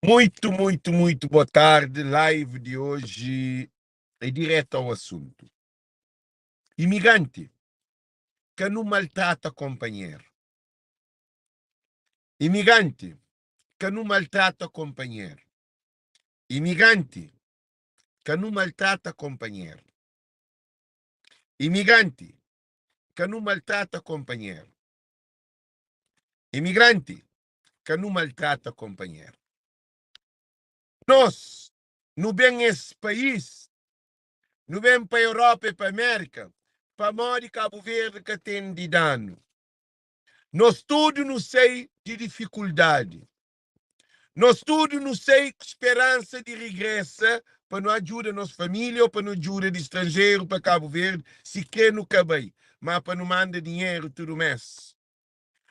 Muito, muito, muito boa tarde. Live de hoje é direto ao assunto. Imigrante, ka nu maltrata companheiro. Imigrante, ka nu maltrata companheiro. Imigrante, ka nu maltrata companheiro. Imigrante, ka nu maltrata companheiro. Imigrante, ka nu maltrata companheiro. Nos, nu ben es país, nu ben pa Europa e pa América, pamodi Cabo Verde ka ten di danu. Nos tudu nu sai di dificuldadi. Nos tudu nu sai ku speransa di regresa pa nu ajuda nos família ou pa nu ajuda di stranjeru pa Cabo Verde, si kre nu ka bai, ma pa nu manda dinheru tudu mes.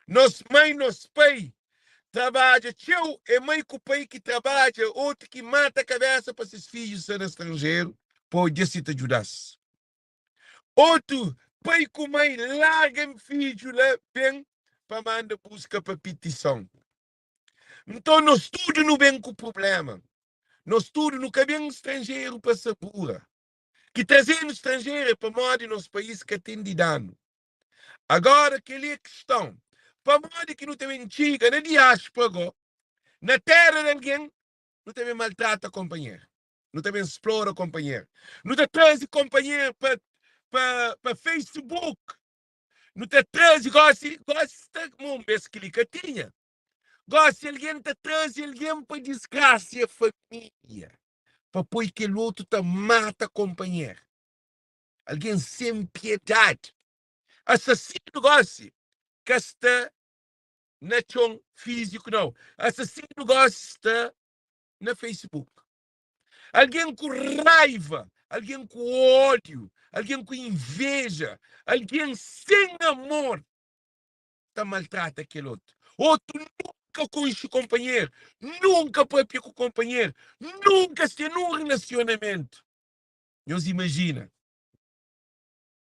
Nos mãe, nos pai trabadja txeu, é mãe ku pai ki trabadja, otu ki mata kabesa pa ses fidjus sta na stranjeru, pa odja si ta djuda-s. Otu pai ku mãe larga fidju la ben pa manda buska pa pitison. Nton nos tudu nu ben ku prublema. Nos tudu nu ka ben stranjeru pa sabura. Ki traze-nu stranjeru é pamodi nos país ka ten di da-nu. Agora kel-li é kiston, pamodi ki nu ta ben txiga na diáspora go, na téra di algen, nu ta ben maltrata konpanheru, nu ta ben splora konpanheru, nu ta traze konpanheru pa pa pa Facebook, nu ta traze gosi, gosi sta mo un bes kel-li ka tinha, gosi algen ta traze algen pa disgrasia família, pa poi kel otu ta mata konpanheru. Algen sen piedadi. Asasinu gosi ka sta na txon fiziku nau. Asasinu gosi sta na Facebook. Algen ku raiva, algen ku ódiu, algen ku inveja, algen sen amor ta maltrata kel otu. Otu nunka konxe konpanheru, nunka papia ku konpanheru, nunka sta nun relasionamentu. Nhos imajina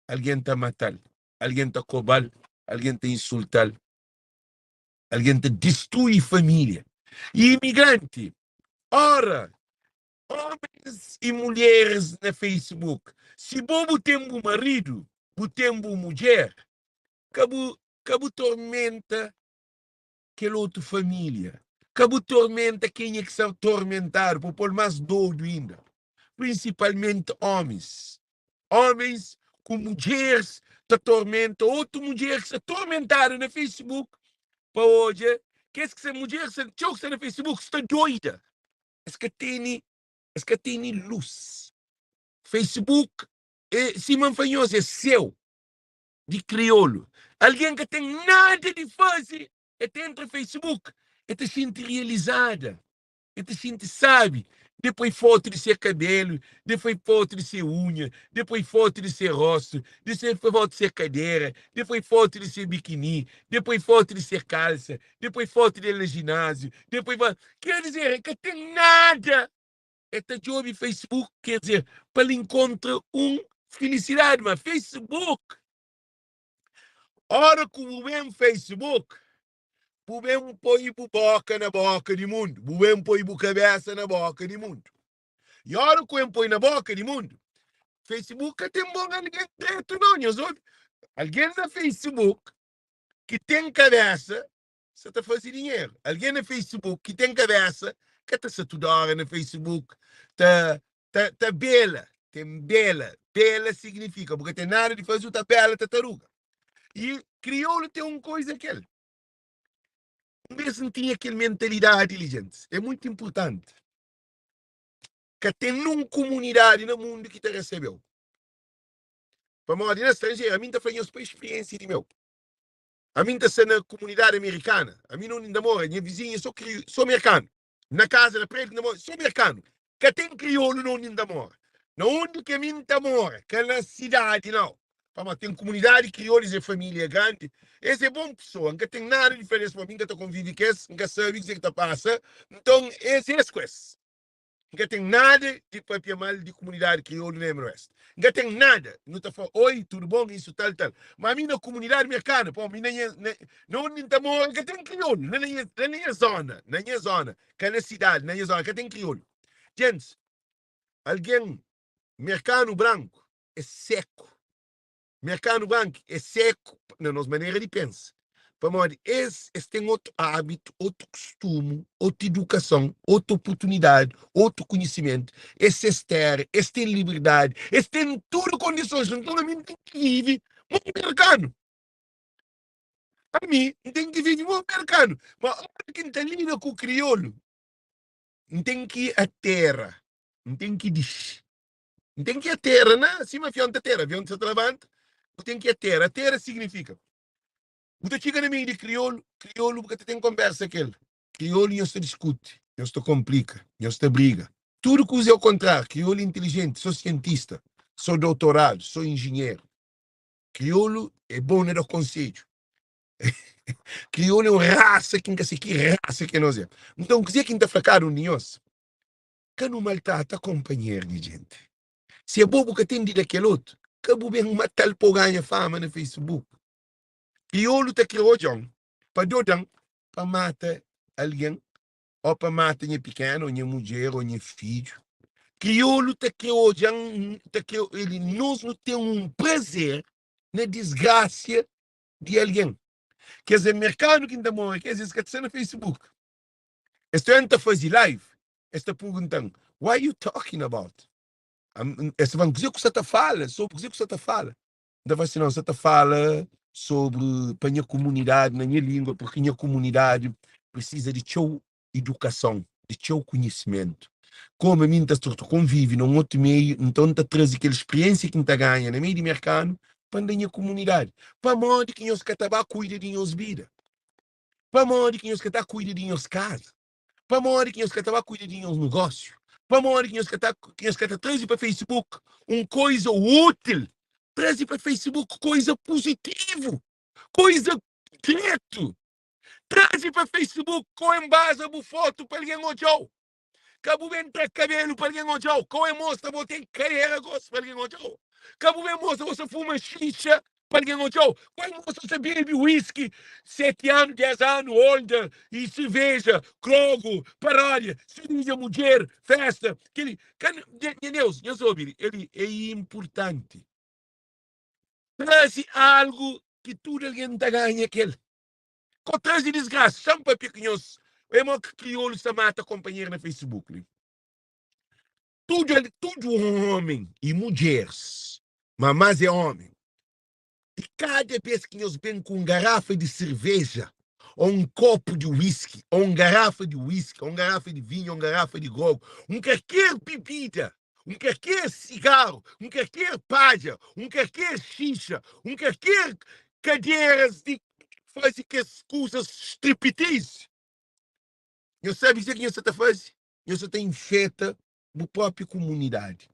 algen ta mata-l, algen ta koba-l, algen ta insulta-l, algen ta distrui família. I imigranti, ora, ómis i mulheris na Facebook, si bo bu ten bu maridu, bu ten bu mudjer, ka bu ka bu tormenta kel otu família. Ka bu tormenta kenha ki sta tormentadu, pa bu pô-l más dodu inda. Prinsipalmenti ómis. Ómis ku mudjeris ta tormenta otu mudjer ki sta tormentadu na Facebook pa odja kes ki sta mudjer sta txeu ki sta na Facebook sta doida. Es ka tene es ka tene lus. Facebook é sima N fla nhos é séu. di kriolu. Algen ka ten nada di faze, el ta entra Facebook, el ta xinti rializada, el ta xinti sabi de poi fotu di se kabelu, de poi fotu di se unha, de poi fotu di se rostu, de se fotu di se kadera, de poi fotu di se bikini, de poi fotu di se kalsa, de poi fotu del na jináziu, de poi fotu. Ker dizer, el ka ten nada. El ta djobe Facebook, ker dizer, pa el inkontra un filisidadi. Ma Facebook, ora ku bu ben Facebook, bu ben poi bu boka na boka di mundu, bu ben poi bu kabesa na boka di mundu. I ora ku ben poi na boka di mundu, Facebook ka ten bon algen dretu nau, nhos obi? Algen na Facebook ki ten kabesa sa ta faze dinheru. Algen na Facebook ki ten kabesa ka ta sta tudu ora na Facebook ta ta ta bela. Ten bela. Bela signifika bu ka ten nada di faze, bu ta bela tataruga. I kriolu ten un koiza kel. Un bes N tinha kel mentalidadi li, gentis. É muitu inpurtanti. Ka ten nun kumunidadi na mundu ki ta resebe-u. Pamodi na stranjeru, ami N ta fla nhos pa spiriénsia di meu. Ami N ta sta na kumunidadi amerikana. Ami na undi N ta mora, nha vizinhu é so kri, so merkanu. Na kaza, na prédiu ki N ta mora, so merkanu. Ka ten kriolu na undi N ta mora. Na undi ki ami N ta mora, ka na sidadi nau. Pamodi ten kumunidadi kriolu, es é família grandi, es é bon pesoa. N ka ten nada di fla des, pamodi mi N ka ta konvivi ku es, N ka sabe kuzê ki ta pasa. Nton, es é es ku es. N ka ten nada di papia mal di kumunidadi kriolu na MRS. N ka ten nada. Nu ta fla oi, tudu bon, isu tal, tal. Ma ami na kumunidadi merkanu, pô, mi na nha, na, na undi N ta mora ka ten kriolu. La na nha, la na nha zona, na nha zona, ka na sidadi, na nha zona ka ten kriolu. Djentis, algen merkanu branku é seku. Merkanu branku é seku na nos manera di pensa, pamodi es es ten otu ábitu, otu kustumu, otu idukason, otu oportunidadi, otu konhisimentu. É ses téra, es ten liberdadi, es ten tudu kondisons. Nton ami N ten ki vive mo merkanu. Ami N ten ki vive mo merkanu. Ma ora ki N ta lida ku kriolu, N ten ki atera, N ten ki dixi. N ten ki atera na sima avion ta atera, avion ta labanta, bu ten ki atera. Atera signifika bu ta txiga na meiu di kriolu, kriolu bu ka ta ten konbersa ku el. Kriolu nhos ta diskuti, nhos ta konplika, nhos ta briga. Tudu kuza é o kontráriu. Kriolu é intilijenti, so sientista, so doutoradu, so injinheru. Kriolu é bon na da konsedju. Kriolu é un rasa ki N ka se ki rasa ki nos é. Nton, kuzê ki N ta fla kada un di nhos? Ka nu maltrata konpanheru di jenti. Si abo bu ka ten di da kel otu, ka bu ben mata-l pa bu ganha fama na Facebook. Kriolu ta kre odja-m pa doda-m pa mata algen ô pa mata nha pikenu ô nha mudjer ô nha fidju. Kriolu ta kre odja-m, ta kre, el, nos nu ten un prazer na disgrasia di algen. Kes merkanu ki N ta mora ku es, es ka ta sta na Facebook. Es ta ta faze live, es ta pergunta-m, What you talking about? Es ta fla-m, Kuzê ku sa ta fala? Sobri kuzê ku sa ta fala? N ta fla si, Não, sa ta fala sobri pa nha kumunidadi, na nha língua, porque nha kumunidadi presiza di txeu idukason, di txeu konhisimentu. Komu ami N ta konvive na un otu meiu, nton N ta traze kel spiriénsia ki N ta ganha na meiu di merkanu pa N da nha kumunidadi. Pamodi ki nhos ka ta ba kuida di nhos bida? Pamodi ki nhos ka ta kuida di nhos kaza? Pamodi ki nhos ka ta ba kuida di nhos nogósiu? Pamodi ki nhos ka ta ki nhos ka ta traze pa Facebook un koiza útil? Traze pa Facebook koiza puzitivu, koiza dretu. Traze pa Facebook ko enbaza bu fotu pa algen odja-u. Ka bu ben tra kabelu pa algen odja-u. Ka bu ben mostra bo ten karera gosi pa algen odja-u. Ka bu ben mostra bo sta fuma xixa pa algen odja-u. Ka bu mostra bo sta bebe whisky seti anu, des anu, onda i serveja, krogu, paródia, sirija, mudjer, festa. Kel-li ka nha Deus, nhos obi li, el é inpurtanti. Traze algu ki tudu algen ta ganha kel. Ko traze disgrasa. Xa-m papia ku nhos. É mo ki kriolu sta mata konpanheru na Facebook li. Tudu tudu homen i mudjeris, ma mas é homen. I kada bes ki nhos ben ku un garafa di serveja, o un kopu di whisky, o un garafa di whisky, o un garafa di vinhu, o un garafa di grogu, un kalker bibida, un kalker sigaru, un kalker padja, un kalker xixa, un kalker kaderas di faze kes kuzas striptease, nhos sabe kuzê ki nhos sta ta faze? Nhos sta ta infeta bu própi kumunidadi.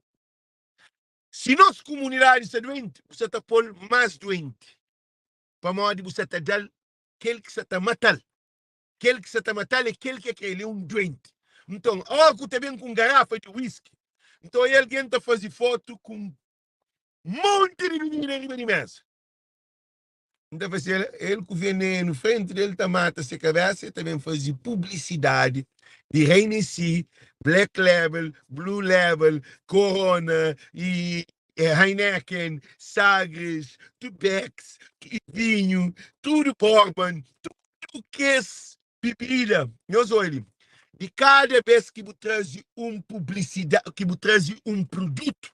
Si nos kumunidadi sta duenti, bu sta ta pô-l más duenti, pamodi bu sta ta da-l kel ki sta ta mata-l. Kel ki sta ta mata-l é kel ki el krê, el é un duenti. Nton, óras ki bu ta ben ku un garafa di whisky, nton aí algen ta faze fotu ku un monti di bibida riba di méza. N ta fase el, el ku venenu frenti del ta mata se kabesa, el ta ben faze publisidadi di Hennessy, Black Label, Blue Label, Corona i Heineken, Sagres, Tubex, i vinhu, tudu bourbon, tudu kes bibida. Nhos odja, di kada bes ki bu traze un publisidadi, ki bu traze un produtu,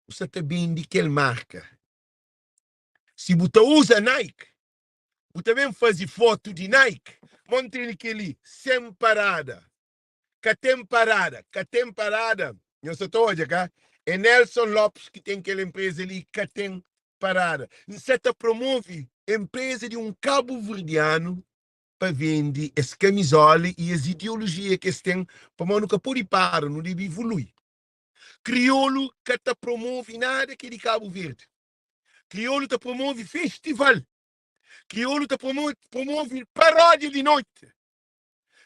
bu sa ta bende kel marka. Si bu ta uza Nike, bu ta ben faze fotu di Nike. Mo N tene kel-li sen parada. Ka ten parada, ka ten parada. Nhos sa ta odja, ka? É Nelson Lopes ki ten kel enpreza li, ka ten parada. N sa ta promove enpreza di un kabuverdianu pa vende es kamizola i es ideolojia ki es ten, pamodi nu ka pode para, nu debe ivolui. Kriolu ka ta promove nada ki é di Kabu Verdi. Kriolu ta promove festival. Kriolu ta promove paródia di noiti.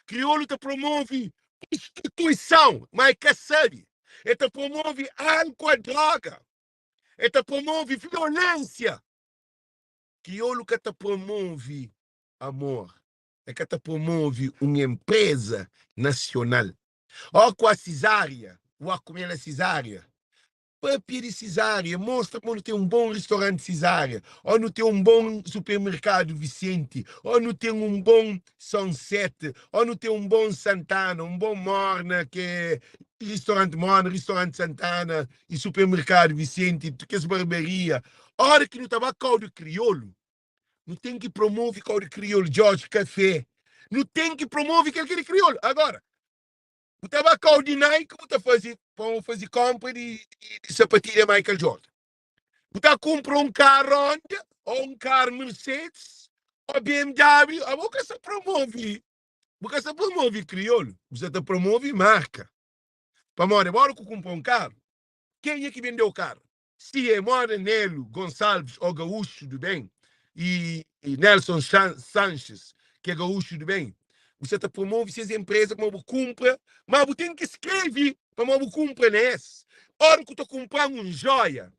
Kriolu ta promove. Instituison, ma e ka sabe. E ta promove álkua, droga. E ta promove violénsia. Kriolu ka ta promove amor. E ka ta promove un enpreza nasional. Ó ku a Cesária, o kume la Cesária. Papia di Cesária, mostra ma nu ten un bon ristoranti Cesária, ó nu ten un bon supermerkadu Vicente, ó nu ten un bon Sunset, ó nu ten un bon Santana, un bon Morna, ki é ristoranti Morna, ristoranti Santana i supermerkadu Vicente, kes barberia. Óra ki nu ta ba kau di kriolu, nu ten ki promove kau di kriolu, George Café. Nu ten ki promove kel ki é di kriolu. Agora, Bu ta ba kau di Nike bu ta faze pa bu faze konpra di di sapatilha Michael Jordan. Bu ta kunpra un kar Honda ou un kar Mercedes ou BMW. Abo ka sa promove, bu ka sa promove kriolu, bu sa ta promove marka. Pamodi ora ku kunpra un karu, kenha ki bendeu karu? Si é moda Nelo Gonçalves ou Gaúcho do Bem e Nelson Sanches ki é Gaúcho do Bem, bu sa ta promove ses empresa pamodi bu kunpra, ma bu ten ki skrebe pamodi bu kunpra na es. Ora ku ta kunpra un joia,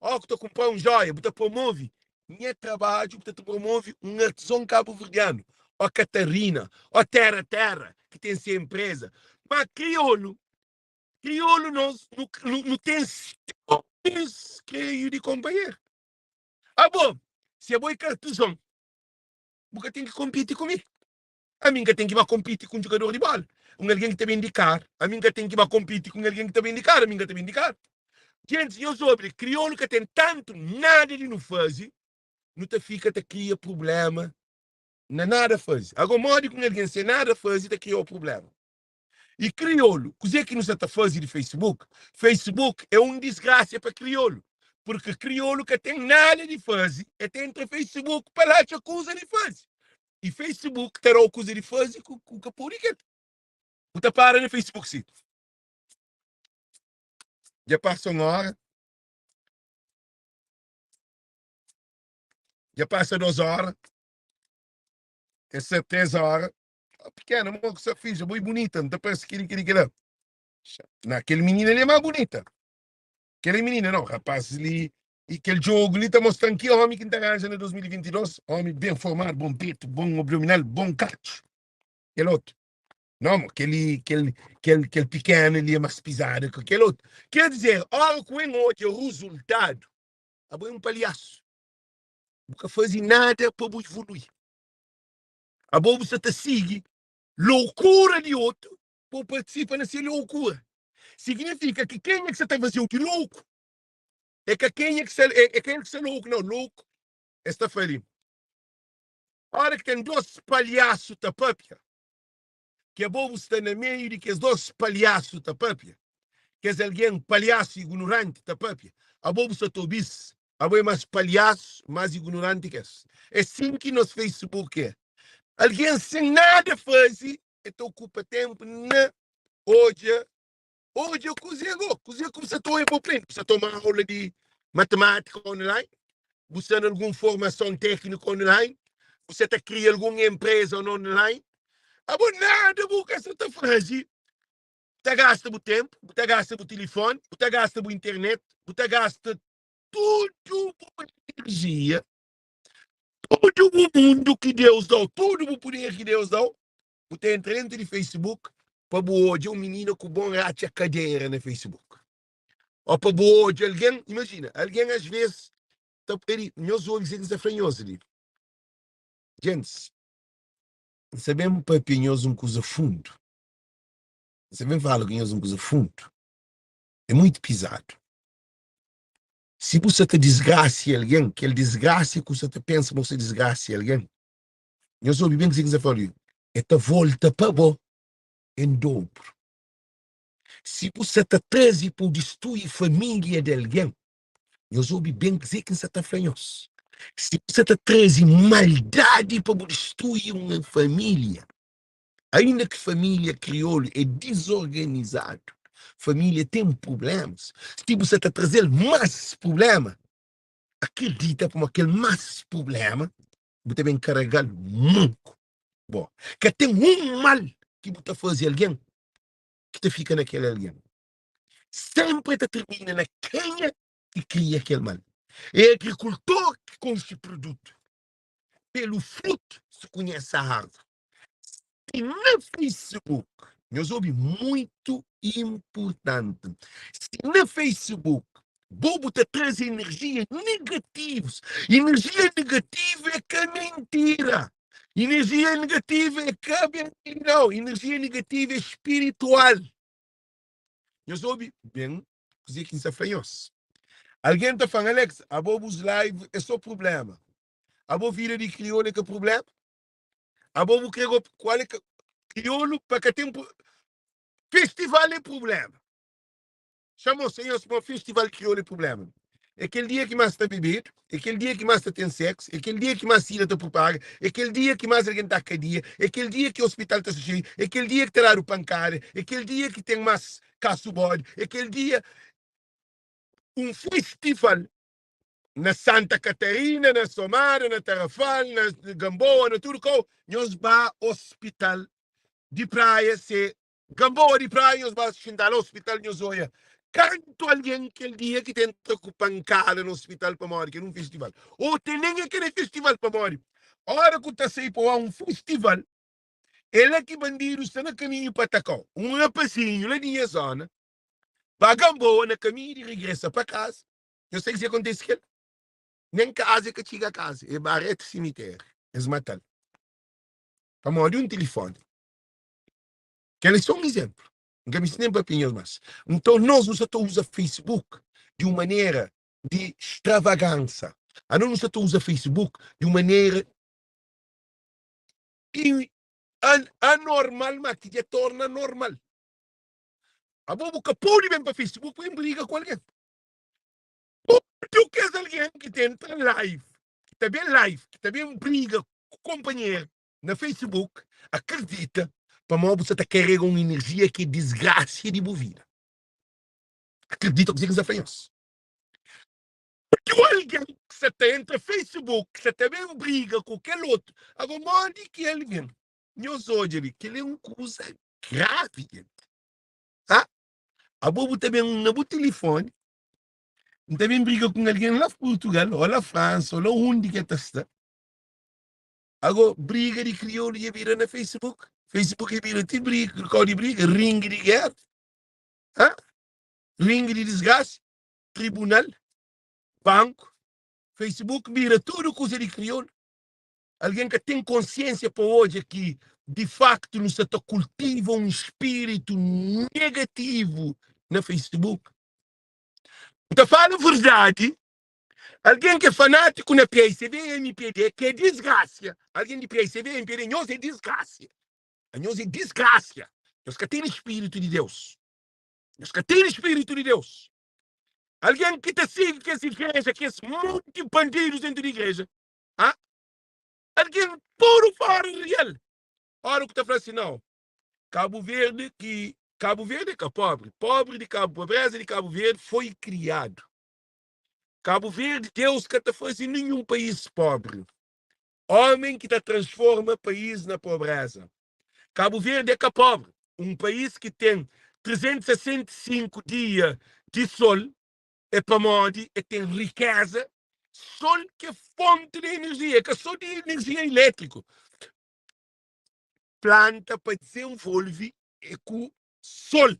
ora ku ta kunpra un joia, bu ta promove nha trabadju, bu ta promove un artizon kabuverdianu, ó Catarina, ó Terra Terra ki ten se empresa. Ma kriolu Kriolu nos nu ten siumis kreiu di konpanheru. Abo, si abo é ka artizon, bu ka ten ki konpiti ku mi. Ami N ka ten ki ba konpiti ku un jugador di bola, un algen ki ta bende karu. Ami N ka ten ki ba konpiti ku un algen ki ta bende karu, ami N ka ta bende karu. Gentis, nhos obi, kriolu ka ten tantu nada di nu faze, nu ta fika ta kria prubléma na nada faze. Ago, modi ki un algen sen nada faze ta kria-u prubléma? E kriolu, kuzê ki nu sa ta faze di Facebook? Facebook é un disgrasia pa kriolu, purki kriolu ka ten nada di faze, e ta entra Facebook pa el atxa kuza di faze. E Facebook ta da-u kuza di faze ku ku ka pode kel. Bu ta para na Facebook si. Dja pasa un ora, dja pasa dos ora, é sa tres ora. Oh, pequena, mo que sa fixa, boi bonita, não te parece que que que lá. Na aquele menina ali é mais bonita. Aquele menina não, rapaz ali e aquele jogo ali tá mostrando que homem que tá arranja na 2022, homem bem formado, bom peito, bom abdominal, bom cacho. Aquele outro. Não, mo, aquele, aquele, aquele, aquele pequeno ali é mais pisado que aquele outro. Quer dizer, hora que o olha o resultado, abo é um palhaço. Nunca faz nada para evoluir. Abo bu sa ta sigi loukura di otu pa bu partisipa na se loukura. Siginifika ki kenha ki sa ta faze-u di louku é ka kenha ki sa é ka el ki sta louku, nau. Louku es ta fla li, ora ki ten dos palhasu ta papia, ki abo bu sta na meiu di kes dos palhasu ta papia, kes algen palhasu ignoranti ta papia, abo bu sta ta obi-s, abo é más palhasu, más ignoranti ki es. É sin ki nos Facebook é. Algen sen nada faze, e ta okupa tenpu na odja odja kuzê go, kuzê ku bu sta ta odja pa bu prende. Bu sta toma aula di matemátika online, bu sta na algun formason tékniku online, bu sta ta kria algun enpreza online, abo nada bu ka sta ta faze. Ta gasta bu ténpu, bu ta gasta bu tilifóni, bu ta gasta bu internet, bu ta gasta tudu bu inerjia, tudu bu mundu ki Deus da-u, tudu bu puder ki Deus da-u, bu ta entra déntu di Facebook pa bu odja un minina ku bon ratxa kadera na Facebook. Ô pa bu odja algen, imajina, algen asvês ta pede, nhos obi kuzê ki N sta fla nhos li. Gentis, N sta ben papia nhos un kuza fundu. N sta ben fala ku nhos un kuza fundu. É muitu pizadu. Si bu sa ta disgrasia algen, kel disgrasia ku sa ta pensa ma bu sa disgrasia algen, nhos obi ben kuzê ki N sta fla li, e ta volta pa bo en dobru. Si bu sa ta traze pa bu distrui família di algen, nhos obi ben kuzê ki N sa ta fla nhos, si bu sa ta traze maldadi pa bu distrui un família, Ainda ki família kriolu é dizorganizadu, família ten prublémas, si bu sa ta traze-l más prubléma, akridita pamodi kel más prubléma bu ta ben karega-l munku. Bo ka ten un mal. ki bu ta faze algen ki ta fika na kel algen. Sénpri el ta tirmina na kenha ki kria kel mal. É agrikultor ki konxe produtu. Pelu frutu se konhese arvuri. Si na Facebook, nhos obi muito importante, si na Facebook bo bu ta traze energia negativos, energia negativo é ka mentira, energia negativa é ka não, energia negativa é espiritual. Nhos obi ben kuzê ki N sta fla nhos. Algen ta fla-m, Alex, abo bus live é sô prubléma. Abo vida di kriolu é ka prubléma? Abo bu krê go kual é ka kriolu pa ka ten festival é prubléma. Xamô senhor sima festival kriolu é prubléma. É kel dia ki más ta bebedu, é kel dia ki más ta ten séksu, é kel dia ki más sida ta propaga, é kel dia ki más algen ta kadia, é kel dia ki ospital ta sta xeiu, é kel dia ki ta dadu pankada, é kel dia ki ten más kasu bodi, é kel dia un festival na Santa Catarina, na Somada, na Tarrafal, na Gamboa, na tudu kau, nhos ba ospital di Praia, se Gamboa di Praia, nhos ba xinta la ospital, nhos oia kantu algen kel dia ki ta entra ku pankada na ospital pamodi kel un festival, o te nen é kel festival pamodi ora ku ta sai pa oa un festival, é la ki bandidu sta na kaminhu pa atakau. Un rapazinhu la di nha zona ba Gamboa na kaminhu di regresa pa kaza. Nhos sabe kuzê ki kontise ku el? Nen kaza el ka txiga kaza, el ba retu simitériu. Es mata-l pamodi un tilifóni. Kel-li é sô un izénplu. N ka meste nen papia nhos más. Nton, nos nu sta ta uza Facebook di un manera di stravagansa. Anos nu sta ta uza Facebook di un manera anormal, má ki dja torna normal. Abo bu ka pode ben pa Facebook pa ben briga ku algen. Tudu kes algen ki ta entra live, ki ta ben live, ki ta ben briga ku konpanheru na Facebook, akredita pamodi bu sta ta karega un enerjia ki é disgrasia di bu vida. Akredita kuzê ki N sta fla nhos. Tudu algen ki sta ta entra Facebook, ki sta ta ben briga ku kel otu, ago modi ki algen, nhos odja li, kel-li é un kuza gravi, jenti. Ha? Abo bu ta ben na bu tilifoni, N ta ben briga ku un algen la Purtugal, o la Fransa, o la undi ki el ta sta. Ago, briga di kriolu dja bira na Facebook. Facebook dja bira ti briga, kau di briga, ringi di géra, ha? Ringi di disgrasa, tribunal, banku. Facebook bira tudu kuza di kriolu. Algen ka ten konsiensia pa odja ki di faktu nu sta ta kultiva un spiritu negativu na Facebook. N ta fala verdadi, algen ki é fanatiku na PICV e MPD, ki é disgrasia, algen di PICV e MPD, nhos é disgrasia. Nhos é disgrasia. Nhos ka tene spiritu di Deus. Nhos ka tene spiritu di Deus. Algen ki ta sigi kes igreja, kes monti bandidus dentu di igreja, Ha? Algen puru fora real. Ora ku ta fla si nau. Cabo Verde ki Cabo Verde é ka pobre. Pobre di Cabo, pobreza di Cabo Verde foi criado. Cabo Verde Deus ka ta faze nenhum país pobre. Homem ki ta transforma país na pobreza. Cabo Verde é ka pobre. Um país ki tem 365 dia di sol É pamodi el ten rikéza. Sol ki é fonti di enerjia, é ka sô di enerjia ilétriku. Planta pa dizenvolve é ku sol.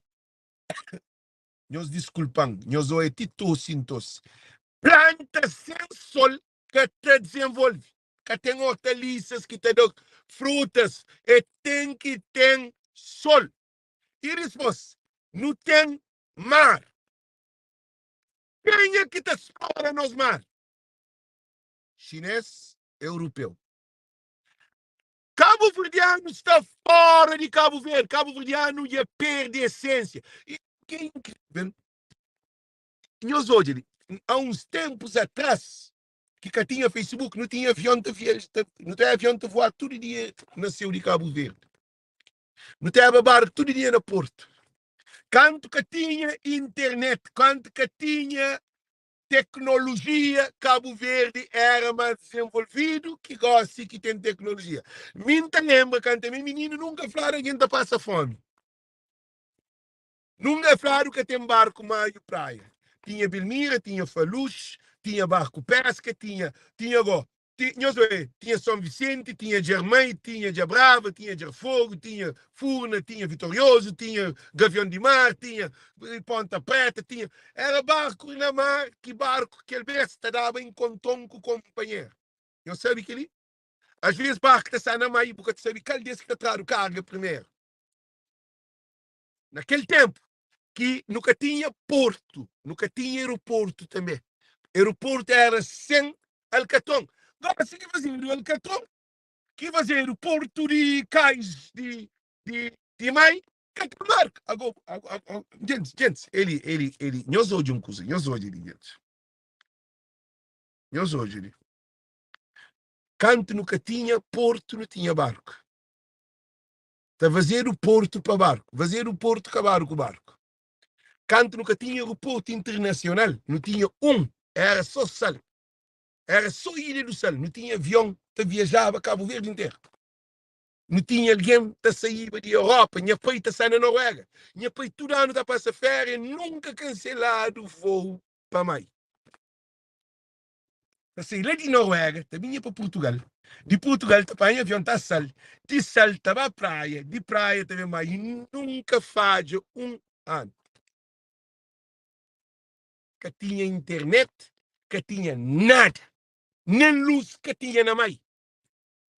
Nhos diskulpa-m, nhos oia ti tosi N tosi. Planta sen sol ka ta dizenvolve. Ka ten ortalisas ki ta da frutas, el ten ki ten sol. I dispôs nu ten mar. Kenha ki ta splora nos mar? Xinês, europeu. Kabuverdianu sta fora di Kabu Verdi. Kabuverdianu dja perde esênsia. I o ki é inkrível, nhos odja li, há uns tempos atrás, ki ka tinha Facebook, nu tinha avion ta viaja, nu tinha avion ta voar tudu dia na séu di Kabu Verdi. Nu tenba barku tudu dia na portu. Kantu ka tinha internet, kantu ka tinha. Teknolojia, Kabu Verdi era más dizenvolvidu ki gósi ki ten teknolojia. Mi N ta lenbra kantu ami mininu nunka fladu algen ta pasa fómi. Nunka fladu ka ten barku Maio Praia. Tinha Belmira, tinha Falux, tinha barku peska, tinha, tinha go, ti, nhos oe, tinha Son Visenti, tinha Djermai, tinha Djabrava, tinha Djarfogu, tinha Furna, tinha Vitoriozu, tinha Gavion di Mar, tinha Ponta Preta, tinha, era barku na mar, ki barku kel bes ta daba inkontron ku konpanheru. Nhos sabe kel-li? Asves barku ta sta na mar i bu ka ta sabe kal des ki ta tradu karga primeru. Na kel ténpu ki nu ka tinha portu, nu ka tinha aeroportu tanbê. Aeroportu éra sen alkatron. Gósi ki fazedu alkatron, ki fazedu portu di kais di di di mai, ka ten barku. Ago, ago, ago, gentis, gentis, eli, eli, eli, nhos odja un kuza, nhos odja li, gentis. Nhos odja li. Kantu nu ka tinha portu, nu tinha barku. Ta fazedu portu pa barku, fazedu portu kabadu ku barku. Kantu nu ka tinha aeroportu internasional, nu tinha un, era so Sal, era so Ilha do Sal. Nu tinha avion ta viajaba Kabu Verdi interu. Nu tinha algen ta saíba di Europa, nha pai ta sa na Noruega. Nha pai tudu anu ta pasa féria, nunka kanseladu voo pa mai. Ta sai la di Noruega, ta binha pa Purtugal, di Purtugal ta panha avion ta Sal, di Sal ta ba Praia, di Praia ta ben Maio, i nunka fadja un anu. Ka tinha internet, ka tinha nada, nen lus ka tinha na Mai.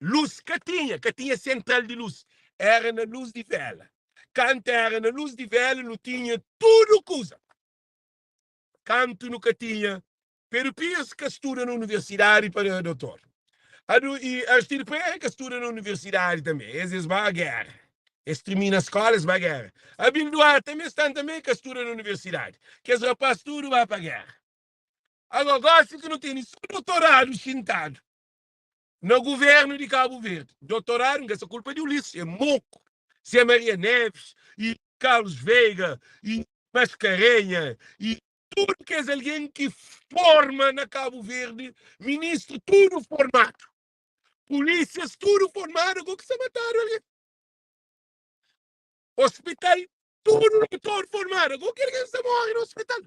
Lus ka tinha, ka tinha sentral di lus, era na lus di vela. Kantu era na lus di vela, nu tinha tudu kuza. Kantu nu ka tinha Pedro Pires ka studa na universidadi pa dotor. Adu i Aristide Pereira ka studa na universidadi tanbe. Es es ba gera. Es tirmina skola es ba gera. Abil Duarte tanbe stan tanbe ka studa na universidadi. Kes rapaz tudu ba pa gera. Agora gosi ki nu tene so dotoradu xintadu na guvernu di Kabu Verdi. Dotoradu nka sa kulpa di Ulisses, é moku. Zé Maria Neves i Carlos Veiga i Mascarenha i Tudu kes algen ki forma na Kabu Verdi, ministru tudu formadu, pulisias tudu formadu, ago ki sta matadu algen. Ospital tudu dotor formadu, ago ki algen sta morri na ospital.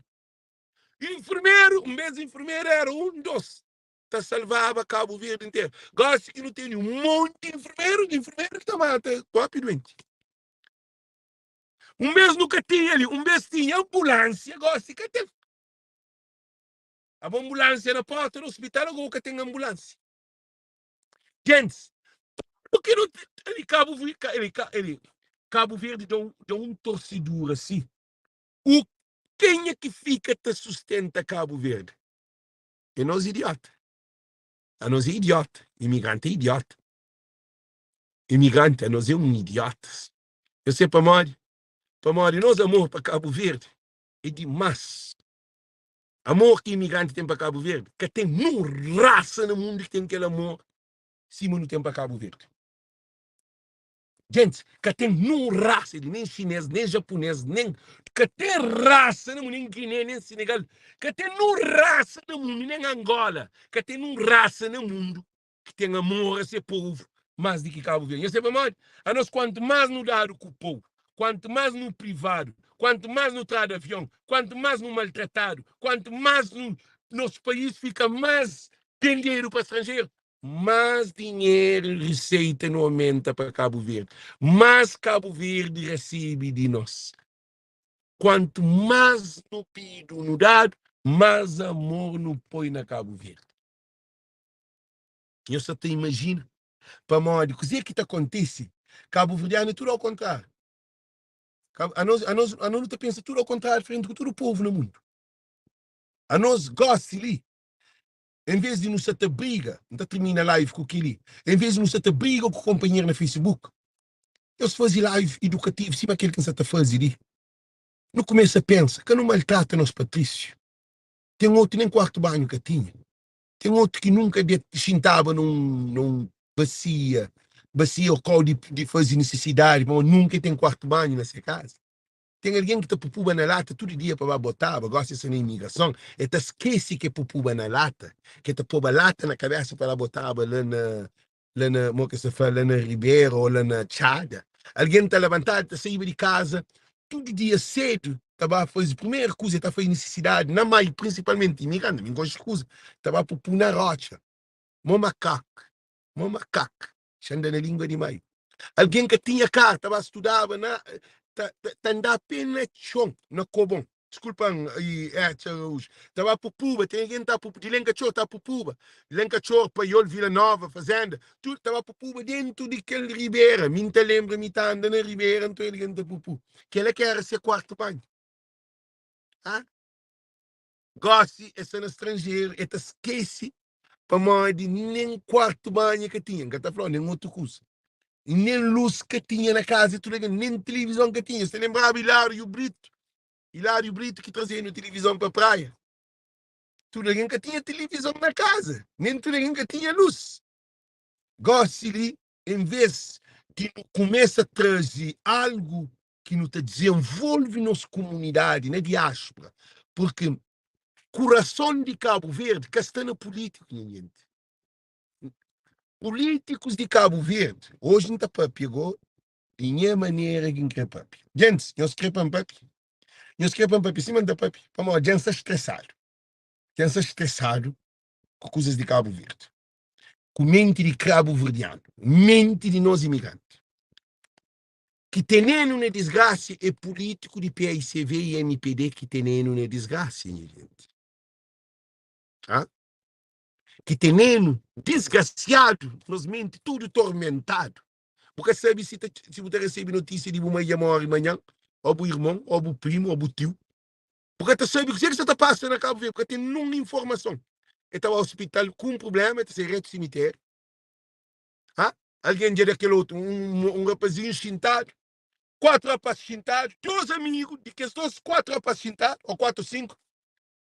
Infermeru, un bes infermeru era un, dos, ta salvaba Kabu Verdi interu. Gosi ki nu tene un monti infermeru, infermeru ki ta mata propi duenti. Un bes nu ka tinha li, un bes tinha ambulânsia, gosi ka ten. Abo ambulânsia na porta di hospital, ago ka ten ambulânsia. Gentis, tudu ki nu ali Kabu ali, ali, Kabu Verdi da un, da un torsidura si. O kenha ki fika ta sustenta Kabu Verdi? É nos idiota. Anos é idiota. Imigranti é idiota. Imigranti, anos é un idiotas. Eu sei pamodi? Pamodi nos amor pa Kabu Verdi é dimás. Amor ki imigranti ten pa Kabu Verdi, ka ten nun rasa na mundu ki ten kel amor sima nu ten pa Kabu Verdi. Gentis, ka ten nun rasa li, nen xinês, nen japunês, nen ka ten rasa na mundu, nen Giné, nen Senegal, ka ten nun rasa na mundu, nen Angola, ka ten nun rasa na mundu ki ten amor a se povu más di ki Kabu Verdi. Nhos sabe pamodi? Anos kuantu más nu dadu ku pou, kuantu más nu privadu, kuantu más nu tradu avion, kuantu más nu maltratadu, kuantu más nu nos país fika más bendedu pa stranjeru, más dinheru riseita nu omenta pa Kabu Verdi, más Kabu Verdi rasebe di nos. Kuantu más nu pidu nu dadu, más amor nu poi na Kabu Verdi. Nhos sa ta imajina? Pamodi kuzê ki ta kontise? Kabuverdianu é tudu au kontráriu. Anos, anos, anos nu ta pensa tudu au kontráriu, diferenti ku tudu povu na mundu. Anos gósi li, en vês di nu sa ta briga, N ta tirmina live ku kel-li, en vês di nu sa ta briga ku konpanheru na Facebook, nhos faze live idukativu sima kel ki N sa ta faze li. Nu kumesa pensa, ka nu maltrata nos patrísiu. Ten otu nen kuartu banhu ka tinha. Ten otu ki nunka de xintaba num, num basia, basia ou kau di, di faze nisisidadi, pamodi nunka el ten kuartu banhu na se kaza. Ten algen ki ta pupuba na lata tudu dia pa ba botaba, gosi el sta na imigrason, el ta skese ki el pupuba na lata, ki el ta poba lata na kabesa pa la botaba la na la na mo ki es ta fla la na ribera o la na txada. Algen ta labantadu ta saiba di kaza tudu dia sedu ta ba faze primeru kuza, el ta faze nisisidadi na mai, prinsipalmenti imigranti, mi N konxe kuza, ta ba pupu na rotxa mo makaku, mo makaku. Xa nda na lingua di mai. Algen ka tinha kar, ta ba studaba na ta ta nda pe na txon, na kobon. Diskulpa-m, Ertz Araújo. Ta ba pupuba, ten algen ta pupu, di Lenkatxor ta pupuba. Lenkatxor, Paiol, Vila Nova, Fazenda, tudu ta ba pupuba dentu di kel ribera. Mi N ta lenbra mi ta anda na ribera, nton algen ta pupu. Kela ki era se kuartu banhu. Ha? Gosi e sta na stranjeru, e ta skese pamodi nen kuartu banhu e ka tinha, N ka ta fla-u nen otu kusa. I nen lus ka tinha na kaza di tudu algen, nen tilivizon ka tinha. Es ta lenbraba Iláriu Britu, Iláriu Britu ki traze-nu tilivizon pa praia. Tudu algen ka tinha tilivizon na kaza, nen tudu algen ka tinha lus. Gosi li, en ves di nu kumesa traze algu ki nu ta dizenvolve nos kumunidadi na diáspora, purki kurason di Kabu Verdi ka sta na pulítiku, nha jenti. Pulítikus di Kabu Verdi, oji N ta papia go di nha manera ki N kre papia. Gentis, nhos kre pa N papia? Nhos kre pa N papia sima N ta papia? Pamodi dja N sta stresadu. Dja N sta stresadu ku kuzas di Kabu Verdi, ku menti di kabuverdianu, menti di nos imigranti. Ki tenenu na disgrasia é pulítiku di paicv i mpd ki tenenu na disgrasia, nha jenti. Ha? Ki tenenu disgrasiadu, nos menti tudu tormentadu. Bu ka sabe si, ta, si bu ta resebe notísia di bu mai dja móre manhan, ô bu irmon, ô bu primu, ô bu tiu. Bu ka ta sabe kuzê ki sta ta pasa na Kabu Verdi, bu ka ten nun informason. El ta ba ospital ku un prubléma, el ta sai retu simitériu. Ha? Algen dja da kel otu un, un rapazinhu xintadu, kuatu rapaz xintadu, dos amigu di kes dos kuatu rapaz xintadu, ô kuatu ô sinku,